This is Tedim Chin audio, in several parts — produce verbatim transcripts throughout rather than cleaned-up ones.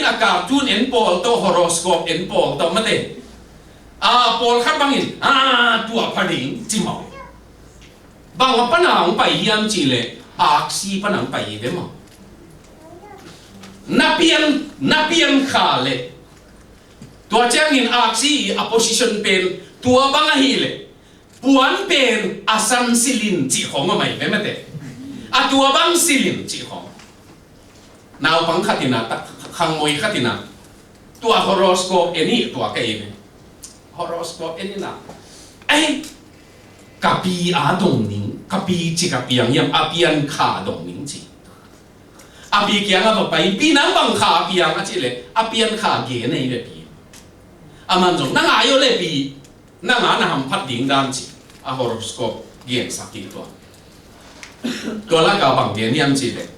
a cartoon en pawl tawh, horoscope en pawl tawh mate. A pawlkhat bangin, a, tua pha ding ci maw. Bang a pana hong pai hiam cihleh, aksi pana hong pai hi ve maw. Na pian, na pian kha leh, tua ciangin aksi i a position pen tua bang ahih leh, puan pen a san silin cih khawng a mai ve mate. A tua bang silin cih khawng. Naupang khat in a, tak, khangmoi khat in a, tua horoscope en hi, tua ka en hi. Horoscope en in a, ei, ka pi a dong ning, ka pi ci ka piang hiam, a pian kha dong ning ci. A pi kiang a va pai, pi nang bang kha a piang a cih leh, a pian kha gen ei ve pi. Aman zong, na ngai o le pi, nang a na hamphat ding dan ci, a horoscope gensak hi tua. Tua lak a bang gen hiam cih leh,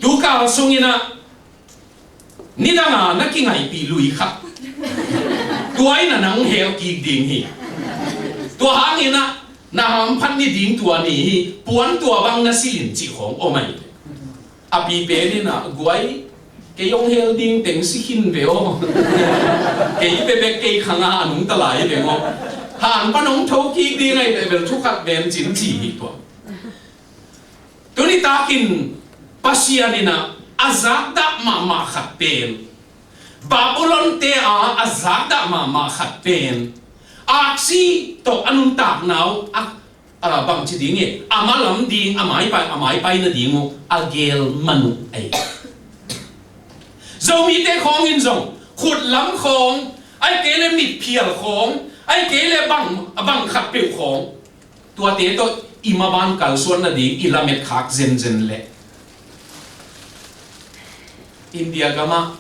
tu kal sung in a, nidang a na kingaihpih lui khat, tua in a nang hel kik ding hi. Tua hang in a, na hamphat ni ding tua ni hi, puan tua bang na silin cih khawng om ahi. A pi pen in a, guai, kei hong hel ding teng si khin ve aw. Kei bekbek kei khang a nungta lai ve aw. Han pan hong tho kik ding ahi leh bel thu khat ven cin ci hi tua. Tuni takin Pasian in a, a zakdah mahmah khat pen, Babylon te a, a zakdah mahmah khat pen, aksi tawh a nuntakna uh a, a, bangci ding e, a malam ding, a maipai, a maipai nading uh a gel man uh ei. Zomite khawng in zong, khutlam khawng, ahih kei leh mitphial khawng, ahih kei leh bang, bang khat peuh khawng, tuate tawh i maban kalsuan nading i lamet khak zenzen leh, India gam ah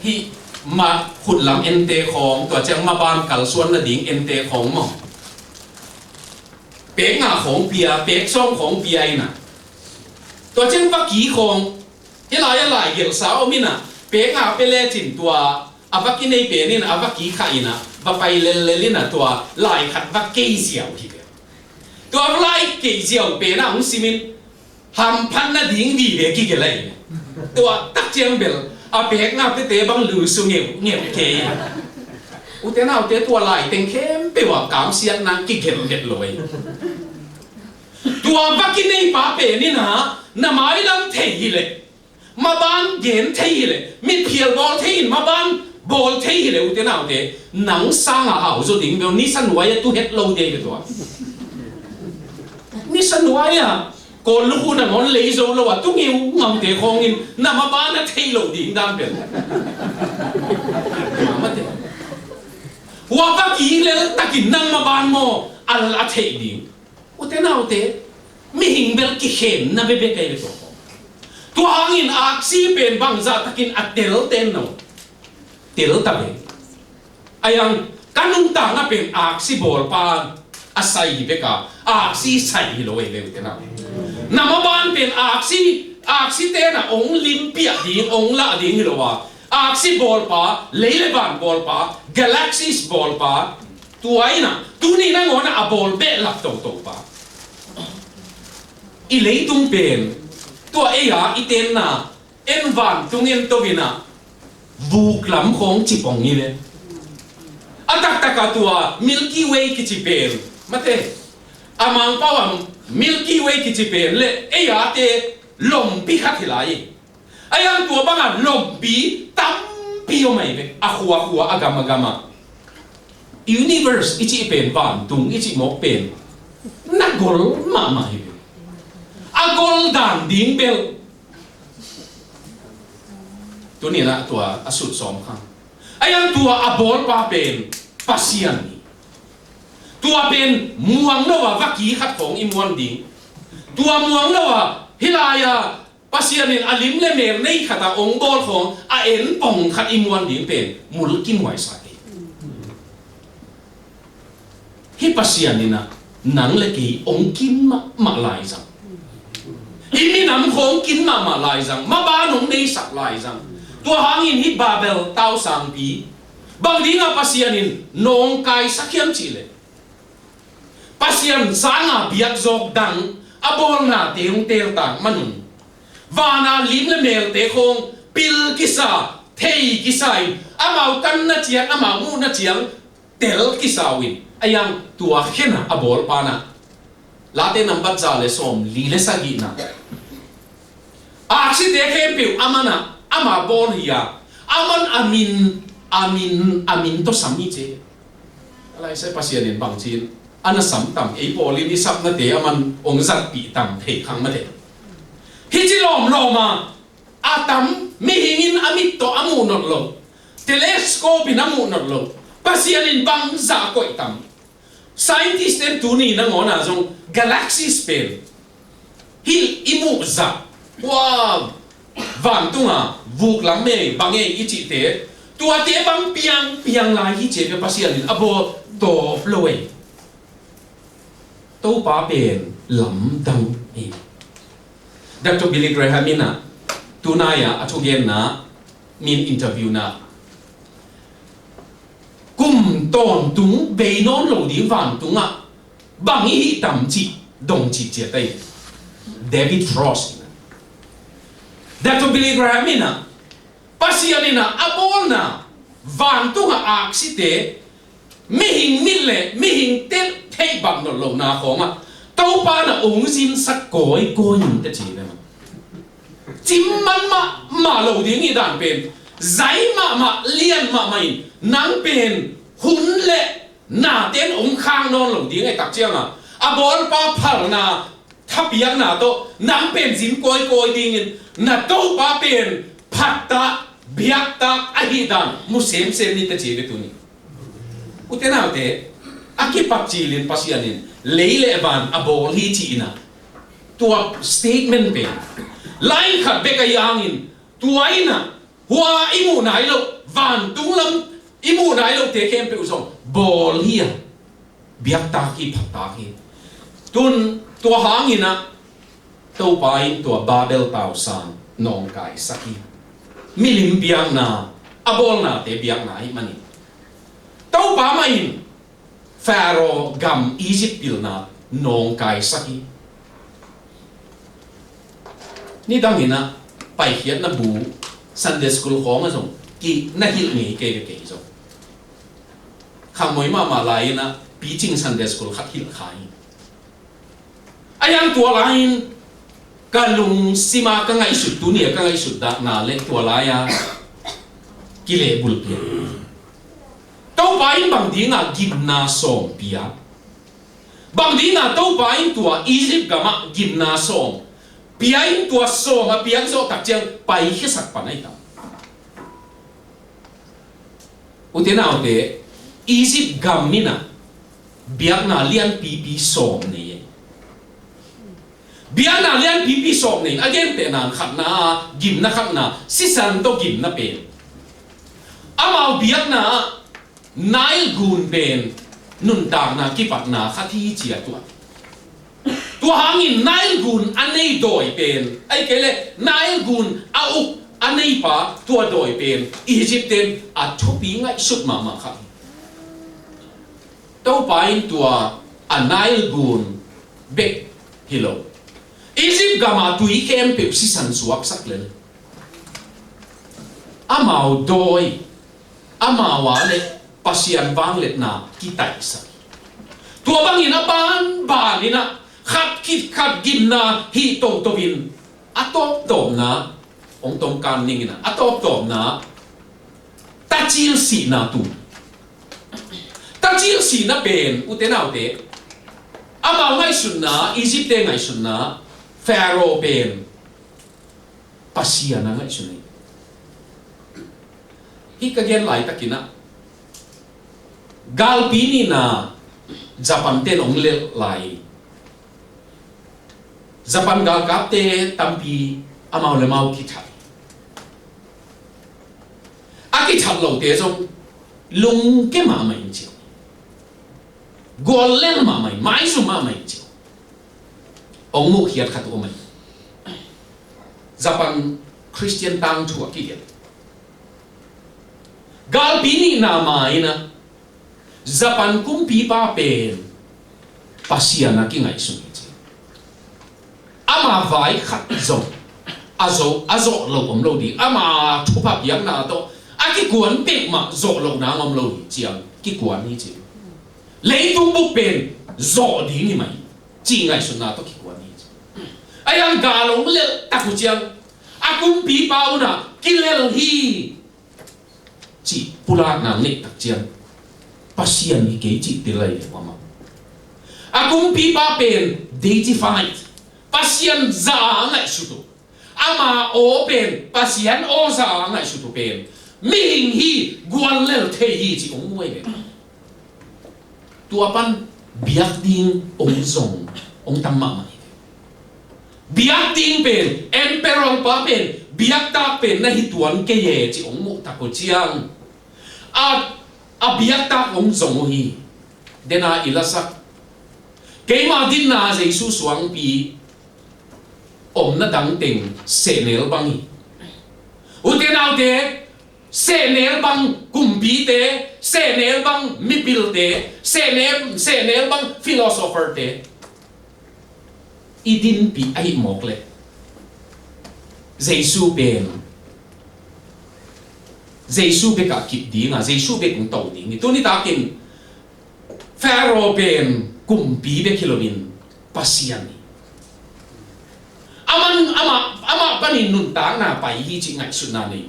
hih ma khutlam ente khawng, tua ciang maban kalsuan nading ente khawng maw, pek nga khawng pia, pek sawm khawng pia in a, tua ciang vaki khawng, hih lai a lai gelhsa om in a, pek nga pia lecin tua a vaki nei pen in a, a vaki khah in a, va pai lellel in a, tua lai khat va kei ziau hi ve. Tua lai kei ziau pen a hong sim in, hamphat nading vive kigelh ahi. Tua tak ciang bel a pek nga piate bang lu su ngeu ngeu kei. Ute naute, tua lai teng khempeuh a kamsiatna kigelh gelh lo ahi. Tua vaki neipa pen in a, na mailam thei hi leh, maban gen thei hi leh, mitphial bawl thei in maban bawl thei hi leh, ute naute, nang sang a hau zaw ding bel, nisa nuai a tu het lo ding hi tua. Nisa nuai a, kawl lukhu nangawn lei zo lo a tu ngeungaute khawng in na maban a thei lo ding dan bel. Mate. Hua vaki lel takin nang maban maw, al a thei ding. Ute naute, mihing bel kikhenna bekbek ahi ve tua. Tua hangin aksi pen bangzah takin a tel ten no. Tel ta ve. Ahi hang ka nuntakna pen aksi bawlpa a sai hi bek a, aksi sai hi lo ahi ve ute naute. Na maban pen aksi, aksi ten a hong limpiak ding, hong lah ding hi lo a. Aksi bawlpa, lei le van bawlpa, galaxies bawlpa, tua in a, tuni nangawn a a bawl behlap toto pa. I leitung pen, tua ei a i tenna, en vantung en to in a, vuk lam khawng cipong hi ve. A taktak a tua Milky Way kici pen, mate, a Mangpau a Milky Way kici pen le ei a te lompi khat hi lai. Ahi hang tua bang a lompi tampi om ahi ve. A khua khua, a gam a gam a. Universe i cih pen, vantung i cih mawk pen, na gol mahmah hi ve. A gol dan ding bel. Tuni in a tua a sut sawm khang. Ahi hang tua a bawlpa pen Pasian hi. Tua pen muang lo a vaki khat khawng i muan ding. Tua muang lo a hih lai a Pasian in a lim le mel nei khat a hong bawl khawng a en pong khat i muan ding pen mul kimuaisak hi. Hih Pasian in a nang le kei hong kim mahmah lai zang. Hih minam khawng kim mahmah lai zang. Maban hong neisak lai zang. Tua hangin hih Babel tausangpi bang ding a Pasian in nawngkaisak hiam cih leh, Pasian sanga biak zawk dang a bawlnate hong teel tak manun, vana lim le melte khawng pil kisa, thei kisa in, amau tanna ciang, amau muhna ciang tel kisa uh in, a iang tua khen a, a bawlpa na. Late nambat za le sawm li le sagihna. Aksite khempeuh aman a, ama bawl hi a, aman a min, a min, a min tawh sam hi ci. A lai sai Pasian in bangci in a na sam tam, ei pawl in i sapnate aman hong zatpih tam thei khang mate. Hih ci lawmlawm a, a tam, mihing in a mit tawh a muh nawn lo, telescope in a muh nawn lo, Pasian in bangzah koih tam. Scientist ten tuni nangawn a zong galaxies pen hih i muh zah, ua, vantung a vuk lam e, bang e i cihte, tuate bang piangpiang lai hi ci a, Pasian in a bawl tawp lo e. Topa pen lamdang e. Doctor Billy Graham in a, tunai a, a thugenna min interview na, kum tawntung bei nawn lo ding vantung ah bang i hih tam cih dong cih ciat ahi. David Frost in a, Doctor Billy Graham in a, Pasian in a, a bawlna vantung a aksite, mihing mit le mihing tel theih bang nawn lo na khawng ah Topa na ong zinsak kawikawi in te ci ve. Cim man mahmah lo ding i dan pen, zai mahmah, lian mahmah in, nang pen hun le naten ong khang nawn lo ding a, tak ciang a, a bawlpa phalna, thapiakna tawh nang pen zin kawikawi dingin, na Topa pen phattak, biaktak ahih dan mu semsem ni te ci ve tuni. Ute naute, a kipat cilin Pasian in lei le van a bawl hi ci-in a, tua statement pen line khat bek ahi hangin, tua in a, hua i muh nai loh, vantung lam i muh nai lohte khempeuh zong bawl hi a, biaktak hi, phattak hi. Tun tua hangin a, Topa in tua Babel tausang nawngkaisak hi. Milim biakna, a bawlnate biakna ahih manin. Topa mah in Pharaoh gam Egypt pilna nawngkaisak hi. Nidang in a, paikhiatna bu, Sunday school khawng ah zong ki na hilh ngei kei ve kei zong. Khangmoi mahmah lai in a, picing Sunday school khat hilh kha hi. A iang tua lai in ka lungsim a ka ngaihsut, tuni a ka ngaihsut dahna le tua lai a kilehbulh pian. Topa in bang ding a gimna sawm pia? Bang ding a Topa in tua Egypt gam ah gimna sawm pia in, tua sawm a piak zawh tak ciang paikhiasak pan ahi tam? Ute naute, Egypt gam in a biakna lianpipi sawm nei e. Biakna lianpipi sawm nei, a gentehna khatna, gimna khatna, sisan tawh gimna pen. Amau biakna ah Nile gun pen nuntakna kipatna khat hi ci a tuah. Tua hangin Nile gun a nei dawi pen, ahih kei leh Nile gun a uk a neipa tua dawi pen Egypt ten a thupi ngaihsut mahmah khat hi. Topa in tua a Nile gun bek hi lo, Egypt gam a tui khempeuh sisan suaksak lel. Amau dawi, amau a le Pasian vangliatna kitaihsak. Tua bangin a banban in a, khat khit khat gimna hih toto in, a tawptawpna, hong tawmkan ning in a, a tawptawpna, tacil sihna tu. Tacil sihna pen, ute naute, amau ngaihsutna, Egypt te ngaihsutna, Pharaoh pen Pasian a ngaihsun hi. Hih ka gen laitakin a, galpi nihna Japan ten hong lelh lai. Japan galkapte tampi amau le amau kithat. A kithat lote zong lungke mahmah in ci uh. Guallel mahmah in, maizum mahmah in ci uh. Hong muhkhiat khat om ahi. Japan Khristian tangthu a kigelh. Galpi nihna ma in a, Japan kumpipa pen Pasian a kingaihsun hi ci. Ama vai khat zong a zawh, a zawh loh om lo ding. Ama thupha piakna tawh a kikuan peuhmah zawh lohna om lo hi ciang kikuan hi ci. Leitung bup pen zawh ding hi mai cih ngaihsutna tawh kikuan hi ci. A yang gal hong lelh tak uh ciang a kumpipa unah kilel hi cih pulakna neih tak ciang Pasian hi kei cih tel lai leh amah. A kumpipa pen deidified, Pasian za a ngaihsut uh. Ama aw pen Pasian aw za a ngaihsut uh pen mihing hi, guallel thei hi cih hong mu ahi ve. Tua pan biak ding hong zong hong tam mahmah hi. Biak ding pen, emperor pa pen biaktak pen na hi tuan kei e cih hong muh tak uh ciang a, a biaktak hong zong uh hi. Dena i lasak, keima dinna Jesu suangpi omna dangteng sehnel bang hi. Ute naute, sehnel bang kumpite, sehnel bang mipilte, sehnel, sehnel bang philosopherte i dinpih ahih mawk leh Jesu pen, Jesu bekah kip dinga, Jesu bek hong to ding hi. Tuni takin Pharaoh pen kumpi bek hi loin Pasian hi. Aman, amah, amah panin nuntakna pai hi cih ngaihsutna nei.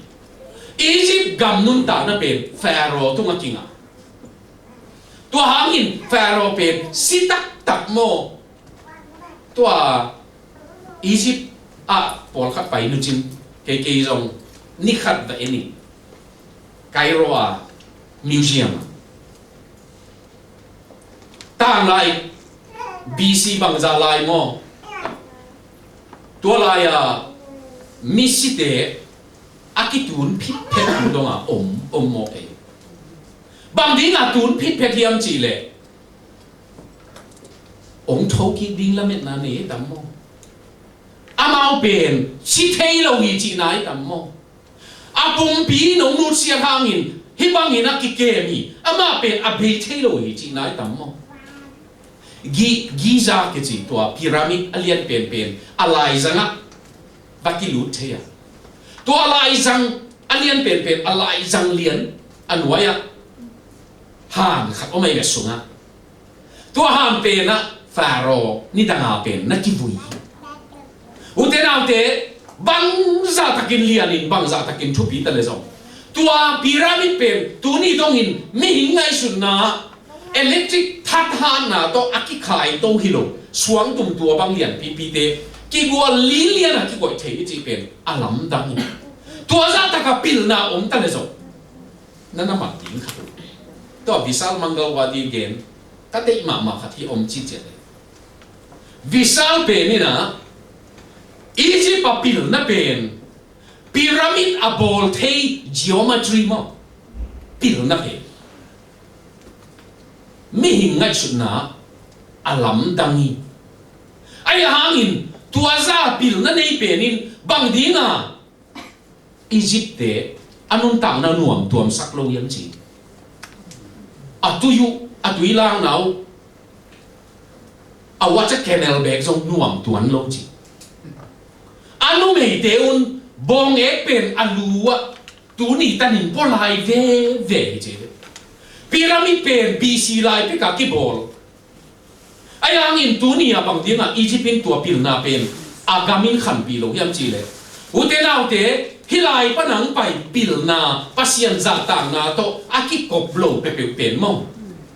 Egypt gam nuntakna pen Pharaoh tungah kingah. Tua hangin Pharaoh pen si taktak maw? Tua Egypt ah pawlkhat pai nucin, kei, kei zong ni khat va en in, Cairo a museum ah. Tanglai B C bangzah lai maw? Tua lai-a misite a kitun phitphet tu donga om, om mawk ei. Bang dinga tun phitphet hiam cihleh hong thokik ding lametna nei ei tam maw? Amau pen si thei lo hi cihna ei tam maw? A pumpi in hong nutsiat hangin hih bangin a kikem hi. Amah pen a bei thei lo hi cihna ei tam maw? Gi-, Giza kici tua pyramid a lian penpen a laizangah va kilut thei a. Tua laizang a lian penpen a laizang lian a nuai-ah han khat om ei ve sungah. Tua han penah Pharaoh nidanga pen na kivui hi. Ute naute, bangzah takin lianin, bangzah takin thupi ta le zong, tua pyramid pen tuni dongin mihing ngaihsutna electric that hanna tawh a kikhaito hi lo, suangtum tua bang lianpipite kigual linlian a kikoih thei i cih pen a lamdang hi. Tua zah taka pilna om ta le zong, na na mat ding khat uh. Tua Vishal Mangalwadi gen ka deih mahmah khat hi om ciciat le. Vishal pen inah Egypt a pilna pen pyramid a bawl thei geometry maw? Pilna pen mihing ngaihsutna a lamdang hi. Ahi hangin tua za pilna nei pen in bang dinga Egypt-te a nuntakna nuam tuamsak lo hiam ci. A tui uh, a tui langna uh, a watch a camel bag zong nuam tuan lo ci. A numeite un bawng ek pen a lu ah tuni tanin pua lai veve hi ci. Pyramid pen B C lai peka kibawl. Ahi hangin tuni a bang dinga Egypt in tua pilna pen a gam in khanpih lo hiam cihleh, ute naute, hih lai pan a hong pai pilna, Pasian zahtakna tawh a kikop lo peuhpeuh pen maw,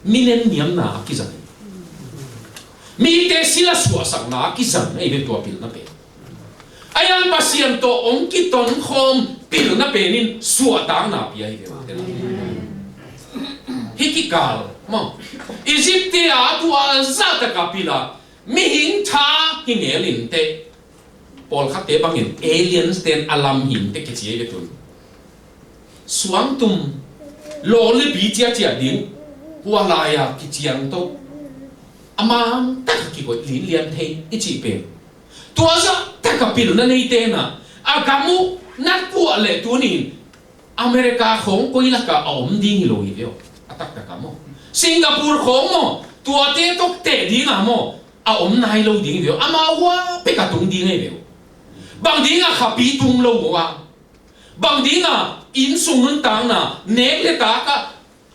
mi nenniamna a kizang. Mite sila suahsakna a kizang ahi ve tua pilna pen. Ahi hang Pasian tawh hong kitonkhawm pilna pen in suahtakna pia hi ve. Hih kikal maw, Egypt-te a tua zah taka pila mihing tha hi ngel inteh, pawlkhatte bangin aliens-ten a lam hi inteh kici ahi ve tun. Suangtum lawlipi ciacia ding hua lai-a kiciang tawh a man taka kikoih linlian thei i cih pen, tua zah taka pilna neite na a gam uh na kuah leh tunin America khawng koi lakah a om ding hi lo hi ve aw. A taktaka maw, Singapore khawng maw, tuate tawh teh dinga maw, a om nai lo ding hi ve aw. Amau hua peka tung ding hi ve aw. Bang dingah khapi tum lo uh a? Bang dingah inn sung nuntakna nek le tak ah,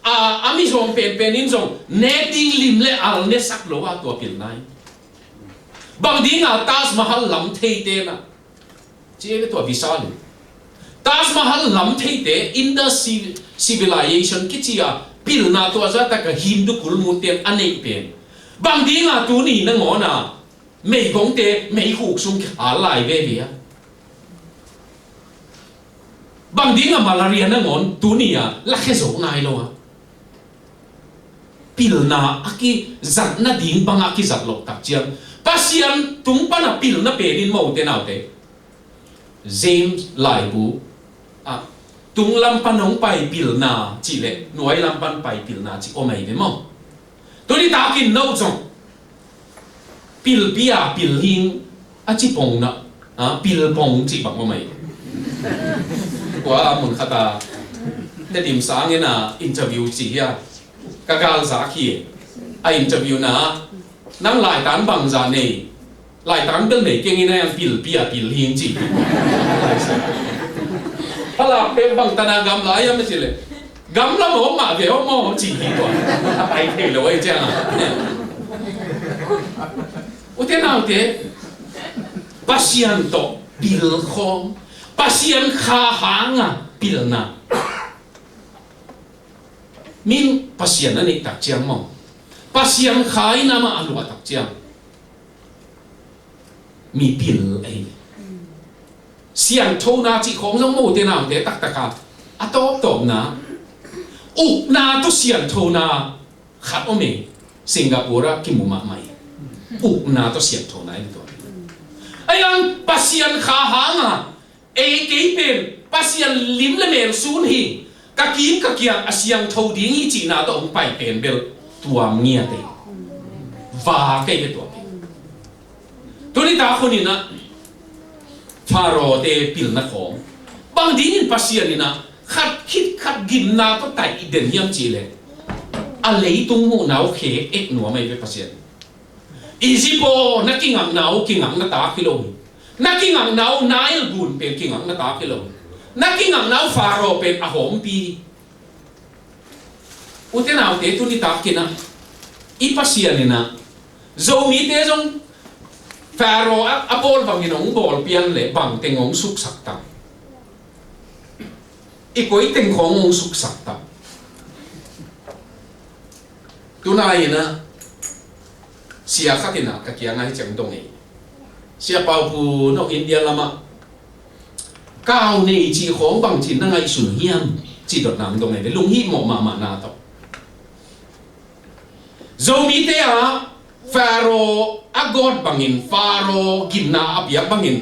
a, a mizawng penpen in zong nek ding lim le al nesak lo a tua pilna hi? Bang dingah Taj Mahal lam theite na, ci e le tua visa lim, Taj Mahal lam theite, Indus Civ-, Civilization kici a pilna tua zah tak a Hindu kulmut ten a neih pen, bang dingah tuni nangawn a meigongte meikhuk sung kihal lai veve a? Bang dingah malaria nangawn tuni a lakhia zo nai lo a? Pilna a kizat nading bangah kizat loh tak ciang, Pasian tung pan a pilna pen in, mo ute naute, James laibu ah, tung lam pan hong pai pilna cih le nuai lam pan pai pilna cih om ahi ve maw? Tuni takin no zong pilpi a pilhing a ci pong na, a, pilpong cih bang om ahi. Kua a mun khat a Tedim Sang in a interview ci hi a, ka galzak hi. A interview na, nang laitan bangzah nei? Laitan bel nei keng in a, yang pilpi a pilhing ci hi. Phalak pek bang tan a gamla hiam a ci le, gamla maw, mah ve aw maw ci hi tua. A pai thei lo ahi ciang a. Ute naute, Pasian tawh pil khawm, Pasian kha hanga pilna. Min Pasian a neih tak ciang maw, Pasian kha in amah a luah tak ciang, mi pil ahi. Siangthona cih khawng zong, mo ute naute, taktak a, a tawptawpna, ukna tawh siangthona khat om e. Singapore ah kimu mahmah hi. Ukna tawh siangthona hi tua. Ahi hang Pasian kha hanga, ei kei pen Pasian lim le mel sun hi, ka kim ka kiang a siangtho ding hi cihna tawh hong pai pen bel tuam ngiat e. Vak ahi ve tua pen. Tuni tak hun in a, Pharaoh te pilna khawng, bang dingin Pasian in a khat khit khat gimna tawh taih den hiam cih le, a leitung muhna uh khek ek nuam ahi ve Pasian. Egypt aw, na kingakna uh kingakna tak hi lo hi. Na kingakna uh Nile gun pen kingakna tak hi lo hi. Na kingakna uh Pharaoh pen a hawmpi hi. Ute naute, tuni tak in a, i Pasian in a, Zomite zong Pharaoh a, a bawl bangin hong bawl pian le bang teng hong suksak tam? I koi teng khawng hong suksak tam? Tunai in a, sia khat in a ka kiang ah hi ciang dong ei. Sia Pau Pu, no India lamah kau nei cih khawng bang cin na ngaihsun hiam? Ci dotna hong dong ei ve, lunghimawh mahmahna tawh. Zomite ah Pharaoh a gawt bangin, Pharaoh gimna a piak bangin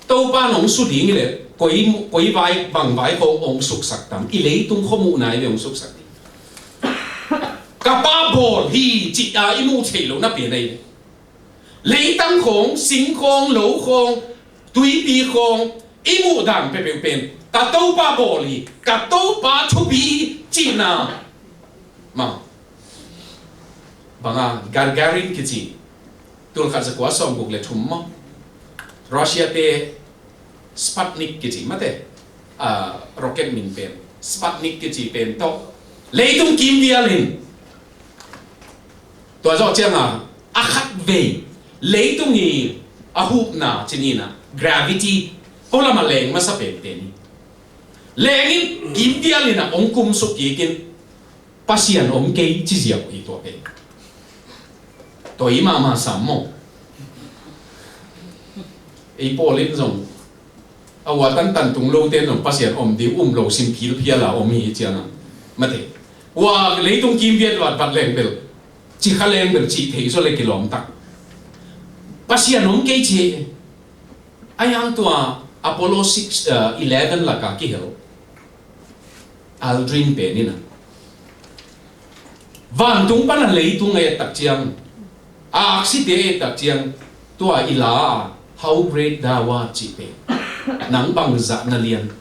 Topa nong su ding hi le koi, koi vai, bang vai khawng hong suksak tam? I leitung khuamuhna hi ve hong suksak ding. Ka pa bawl hi cih a i muh theih loh na pen ahi ve. Leitang khawng, sing khawng, lo khawng, tuipi khawng, i muh dan peuhpeuh pen ka Topa bawl hi, ka Topa thupi hi cihna. Ma, banga Gagarin kici, tul khat za kua sawmguk le thum maw, Russia te Sputnik kici mate, a, rocket min pen Sputnik kici pen tawh leitung kimvial in, tua zawh cianga a khatvei leitung i a hupna cih in a, gravity, polama leng masa penpen hi. Lengin kimvial in a hong kumsuk kikin, Pasian om kei ci ziau hi tua pen. Tua i mahmah sam maw? Ei pawl in zong a ua tantan tung lote zong Pasian om ding um lo sim philphial a om hi ciang a, mate. Ua leitung kimviat vatvat leng bel, cikha leng bel cih thei zaw le kilawm tak. Pasian om kei ci. Ahi hang tua Apollo six, uh, eleven laka kihel Aldrin pen in a, vantung pan a leitung a et tak ciang, a aksite a et tak ciang, tua i la, "How great thou art," cih pen, "Nang bangzah na lian,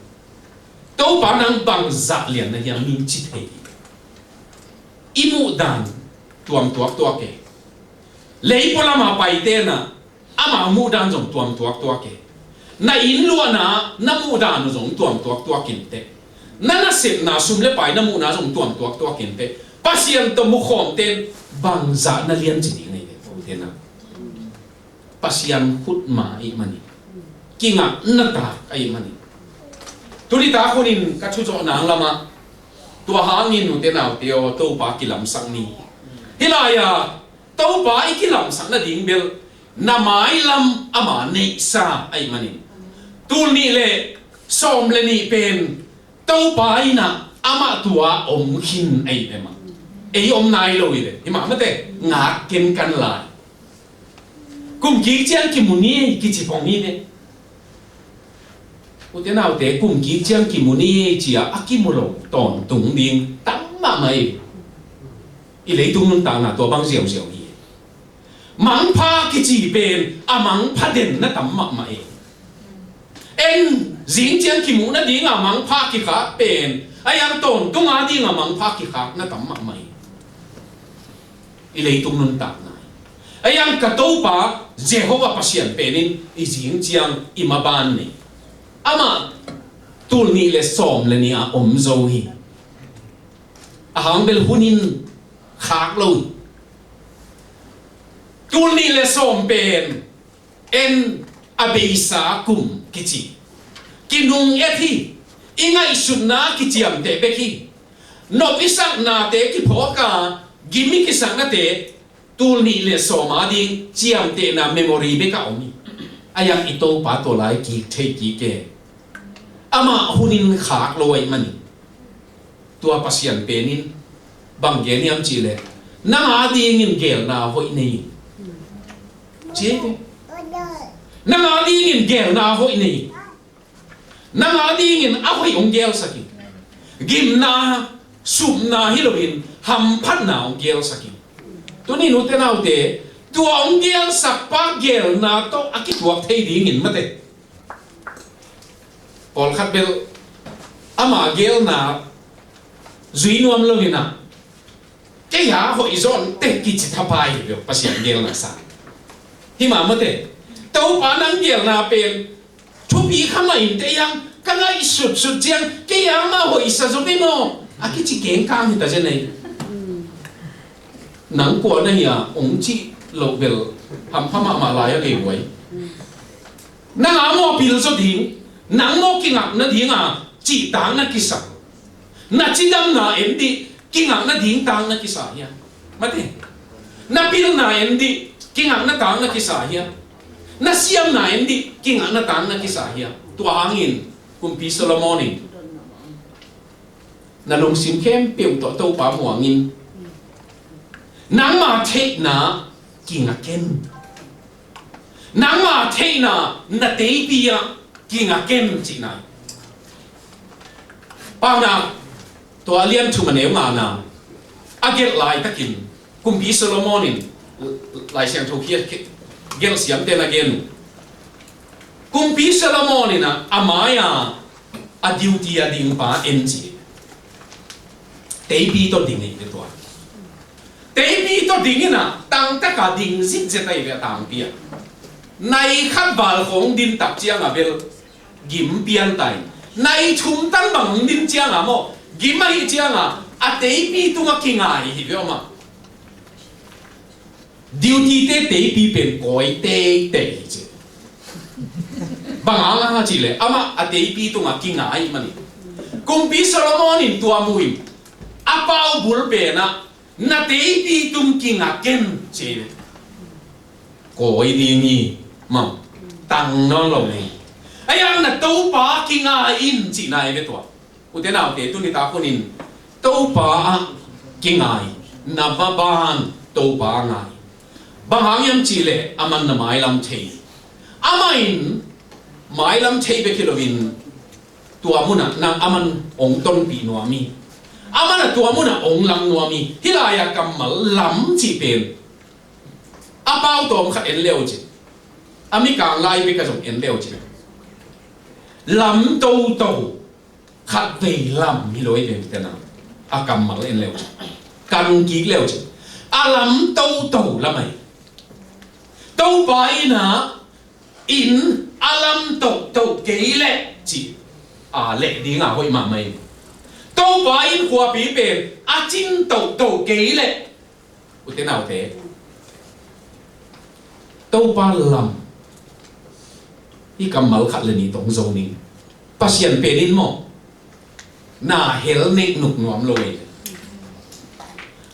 Topa nang bangzah lian na hiam," min ci thei. I muh dan tuam tuaktuak e. Leipawl lama paite na, ama muh dan zong tuam tuaktuak e. Na inn luahna na muhdan uh zong tuam tuaktuak inteh. Na nasepna sum le pai na muhna zong tuam tuaktuak inteh. Pasian tawh mukhawmte in bangzah na lian ci ding na hi ve, ute nau. Pasian khut ma ahih manin, kingakna tak ahih manin. Tuni tak hunin ka thuzawh nang lamah, tua hangin ute naute aw, Topa kilamsak ni. Hih lai-ah Topa i kilamsak nading bel na mailam ama neihsa ahih manin, tul nih le sawm le nih pen Topa in ah amah tua om khin ahih ve mah. Ei om nai lo hi ve. Hi mah mate, ngak kenkan lai. Kum kik ciang kimu ni ei kici phong hi ve. Ute naute, kum kik ciang kimu ni ei ci-a a kimu lo tawntung ding tam mahmah hi. I leitung nuntakna tua bang ziauziau hi. Mangpha kici pen a mangpha den na tam mahmah hi. En zing ciang kimuh nadinga mangpha kikhak pen a yang tawntung a dinga mangpha kikhak na tam mahmah hi. I leitung nuntakna hi. A yang ka Topa Jehovah Pasian penin i zing ciang i maban nei. Amah tul nih le sawm le nih a om zo hi. A hang bel hunin khak lo hi. Tul nih le sawm pen en a beisa kum kici. Kinung et hi. I ngaihsutna kiciamteh bek hi. Nop i saknate kiphawk a gim i kisaknate tul nih le sawm a ding ciamtehna memory bek a om hi. A yang i Topa tua lai kik thei kik e. Amah hunin khak lo ahih manin tua Pasian penin bang gen hiam cihleh, nang a dingin gelna hoih nei in. Ci ei ve. Nang a dingin gelna hoih nei in. Nang a dingin a hoih hong gelsak in. Gimna, supna hi loin hamphatna hong gelsak in. Tuni nute naute, tua hong gelsak pa gelna tawh a kituak thei dingin mate. Pawlkhat bel ama gelna zui nuam lo in ah, kei a hoih zaw inteh kici thapai hi bel Pasian gelna sang. Hi mah mate. Topa nang gelna pen thupi kha mah inteh, a yang ka ngaihsutsut ciang kei a mah hoihsa zo ve maw a kici kengkang hi ta zen ei. Nang kua na hi a hong cih loh bel hampha mahmah lai a kei buai. Nang a maw pil zaw ding, nang maw kingak nadinga cihtak na kisa. Na cidamna en dih, kingakna ding tak na kisa hiam? Mate. Na pilna en dih, kingakna tak na kisa hiam? Na siamna en dih, kingakna tak na kisa hiam? Tua hangin Kumpi Solomon in na lungsim khempeuh tawh Topa muangin, nangma theihna kingak ken. Nangma theihna na teipi ah kingak ken cihna hi. Paunak tua a lian thum a neu ngana a gelh laitakin Kumpi Solomon in Lai Siangtho khi a gelh siamte na gen uh. Kumpi Solomon in a, a mai-a a duty a ding pa en ci. Teipi tawh ding hi ve tua. Teipi tawh ding in a, tangtaka ding zitzet ahi ve a tangpi a. Nai khat val khawng din tak ciang a bel gim pian ta in. Nai thum tan bang hong din ciang a maw, gim ahih ciang a, a teipi tungah kingai hi ve aw mah. Duty te teipi pen kawi teitei hi ci. Bang hang a ci leh amah a teipi tungah kingai mah hi. Kumpi Solomon in tua mu in a pau bul pen ah na teipi tung kingak ken ci. Kawi ding hi maw, tang nawn lo hi. A yang na Topa kingai in cihna hi ve tua. Ute naute, tuni tak hunin Topa ah kingai, na maban Topa ah ngai. Bang hang hiam cihleh aman na mailam thei. Amah in mailam thei bek hi loin tua munah nang aman hong tonpih nuam hi. Aman a tua munah hong lam nuam hi. Hih lai-a kammal lam cih pen a pau tawm khat en leu cin, a mikang lai bek a zong en leu cin, lam toto. Khatvei lam hi lo hi ve tena, a kammal en leu cin, kan kik leu cin, a lam toto lam ahi. Topa in ah inn a lam tohtoh kei leh cih a leh ding a hoih mahmah hi. Topa in khuapi pen a cin tohtoh kei leh, ute naute, Topa lam, i kammal khat le nih tawh hong zo ning. Pasian pen in maw, na hel nek nuk nuam lo ei.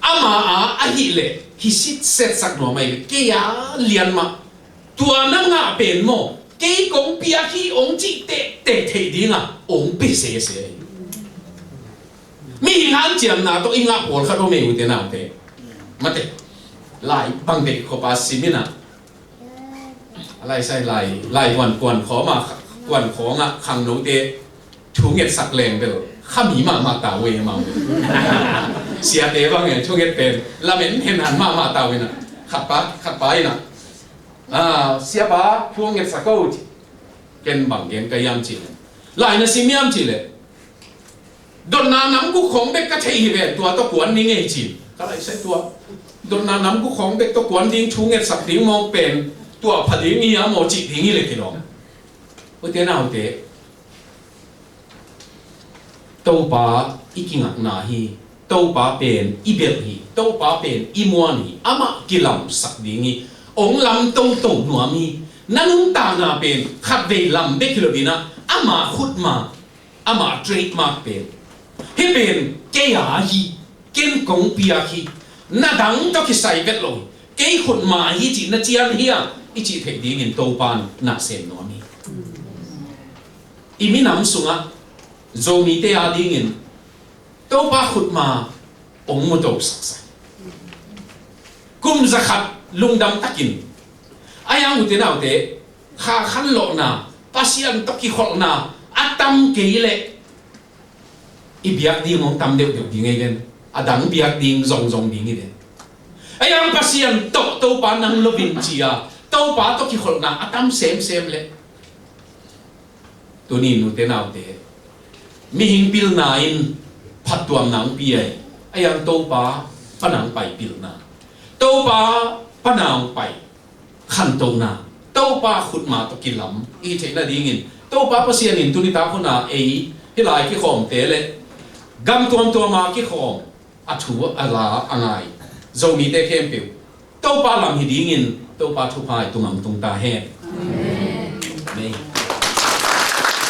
Ama a ahih leh hi sitset sak nuam ei. Kei a lian mah, tua na ngah pen maw, kei kong piak hi hong cih tektek theih ding a hong pia sese ei. Mihing hanciamna tawh i ngah pawlkhat om ei, ute naute. Mate, lai bang deih khop a sim in a, a lai sai lai, lai kuan, kuan khawng a, kuan khawng a khangnote thu ngetsak leng bel kha mi mahmah ta uh ei, amau siate bang e, thu nget pen lamen hen han mahmah ta uh in a, khat pa, khat pa in a, "Ah, siapa, thu ngetsak o," ci. "Ken bang gen ka hiam?" ci leh, "Lai na sim hiam?" ci leh, "Dotna nam guk khawng bek ka theih hi ve, tua tawh kuan ding ei," ci. Ka lai sai tua, dotna nam guk khawng bek tawh kuan ding, thu ngetsak ding mawk pen tua pha ding hi a maw cih ding hi leh kilawm. Ute naute, Topa i kingakna hi. Topa pen i belh hi. Topa pen i muan hi. Amah kilamsak ding hi. Hong lam toto nuam hi. Na nuntakna pen khatvei lam bek hi lo in a, ama khutma, ama trademark pen, hih pen kei a hi, ken kong piak hi, na dang tawh kisai vet lo hi, kei khutma hi cih na cian hi a, i cih theih dingin Topa in na sem nuam hi. I minam sungah Zomite a dingin Topa khutma hong muto saksak. Kum zakhat lungdam takin, a yang ute naute, kha khanlawhna, Pasian tawh kikholhna a tam kei leh, i biak ding hong tam deuhdeuh ding ei ven. A dang biak ding zongzong ding hi ven. A yang Pasian tawh, Topa nang lo in ci a, Topa tawh kikholhna a tam semsem leh, tuni nute naute, mihing pilna in phattuamna hong pia hi. A yang Topa pana hong pai pilna, Topa pana hong pai khantohna, Topa khutma tawh kilam i theih nadingin, Topa Pasian in tuni tak hun a ei hih lai kikhawmte le gam tuamtuam a kikhawm, a thu a la a ngai Zomite khempeuh Topa lam hi dingin Topa thupha i tungah hong tung ta hen.